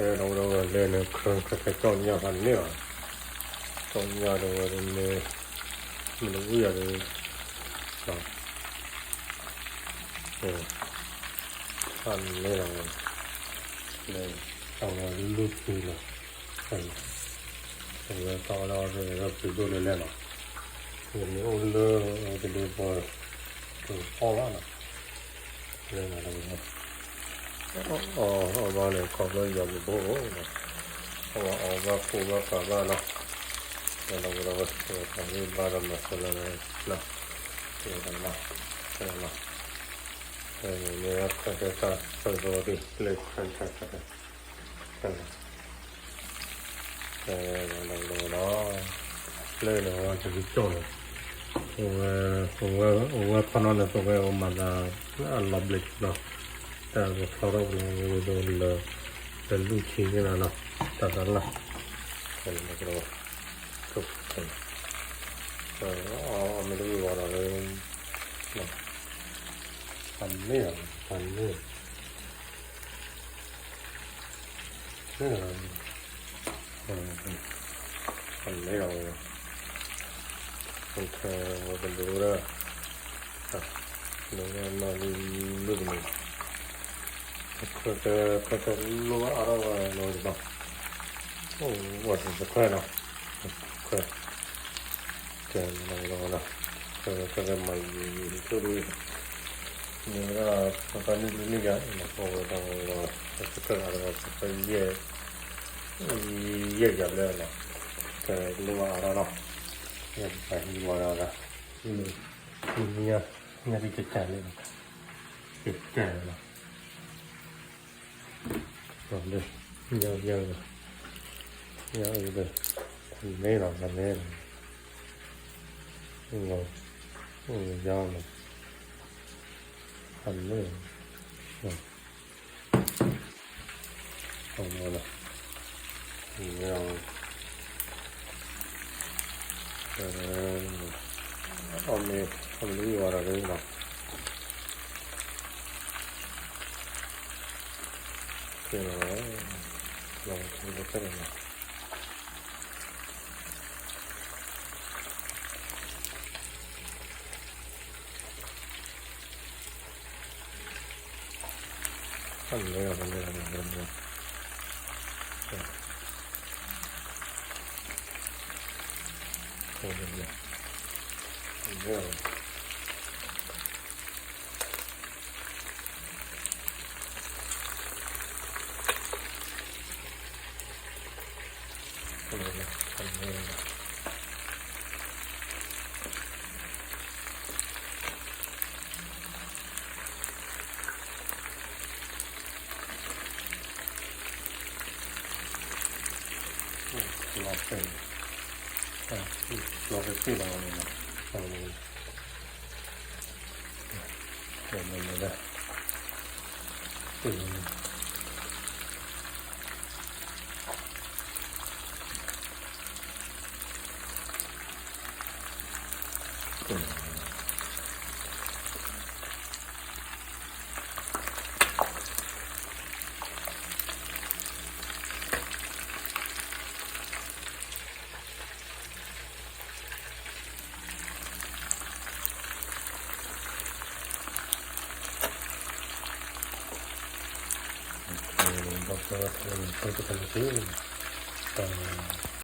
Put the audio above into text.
ဒီးဝဲဒီးဝဲလဲၤန့ၣ် ခၢခၢခၢကၠီၣ်ညၣ်ဖးန့ၢ်ဘၣ်, ကၠီၣ်ညၣ်ဒီးဝဲဒၣ်န့ၣ် မ့ၢ်တဝံၣ်ယၤဒီး ဖးန့ၢ်ဒီးဝဲ လဲၤ တၢ်ဝဲလူၢ်ထံလီၤ, တၢ်ဝဲတၢ်အီၣ်ဒၣ်ဝဲဒီးပျံၤဒိၣ်လဲၣ်လဲၣ်လီၤ, ဝဲန့ၣ်အိၣ်လၢ တဒ့ပီ တအီၣ်ဘၣ်လီၤ, လဲၤလီၤဒီး အီၣ်အီၣ်ဘၣ်လၢ ခီဖျိယၤကဘိၣ်အိၣ်လီၤ, အီၣ်ဘၣ်အီဘၣ်ကိၢ်ဘၣ်ကးဘၣ်လီၤ, ဒီးဝဲဒီးဝဲ တၢ်န့ၢ်ဘၣ်ဒီးမၤစၢၤလၢ လီၤ, တၢ်လီၤ, တၢ်လီၤ, တၢ်လီၤ, တၢ်လီၤ, တၢ်လီၤ, တၢ်လီၤ, တၢ်လီၤ, လၢန့ၣ်ဝဲတကၠီၣ်န့ၣ် အဝဲ အဝဲခီနီၤန့ၣ် ပဝဲအမၤသး အလီၤဘျ့လီၤ, တၢ်ကဖျီထီၣ်ကလီၤဝဲဒိၣ်လၢ လၢလူၢ်ထံန့ၣ်လီၤ, တၢ်သးလၢ်, တၢ်လီၤ, အမ့ၢ်တဝံၣ်ဝဲဒီး ဖးန့ၢ်လီၤ, ဖးန့ၢ်, ဖးန့ၢ်လီၤ, ခဲဝဲကဒိၣ်ဒီး မ့ၢ်နီၢ်လံလုၢ်တမံၤ, ခဲကဲခဲကဲလိၣ်အါထီၣ်ဝဲနီၤတဘျီ, အိၣ်ဝဲတခွဲနီၤ, ခွဲ ကဲနီၤ, ခဲကဲမၤယံၤယံၤတဒု, မ့ၢ်ဝဲဒၣ် ပပာ်န့ၢ်ဒုန့ၢ်ယၤ နဖိဝဲဒီး ပကတၢၢ်အါထီၣ်ဝဲ ပကယဲၢ် ယဲၢ်ယၤဘျဲၣ်နီၤ, ကဲလိၣ်အါထီၣ်နီၤ, ယဲၢ်ပပာ်ဟံးဝဲဒၣ်, မ့ၢ်ညါ ညါဒ်ကကၢ်လံ, ကကၢ်လီၤ. ညါညါ, ညါအံၤဒီး, န့ၣ်လီၤ, န့ၣ်လီၤ, လီၤ, ယါလီၤ, အန့ၣ်လီၤ, အန့ၣ်လီၤ, အီၣ်မ့ၢ်, အီၣ်မ့ၢ်လံဝဲဒီးလီၤ. ကဲလီၤ, လီၤထူလီၤဖျဲၣ်လီၤ. လီၤပ့ၢ်, လီၤပ့ၢ်ပ့ၢ်လီၤန့ၣ်, လီၤပ့ၢ်လီၤ, ဒီးပကထံၣ်တခါန့ၣ်,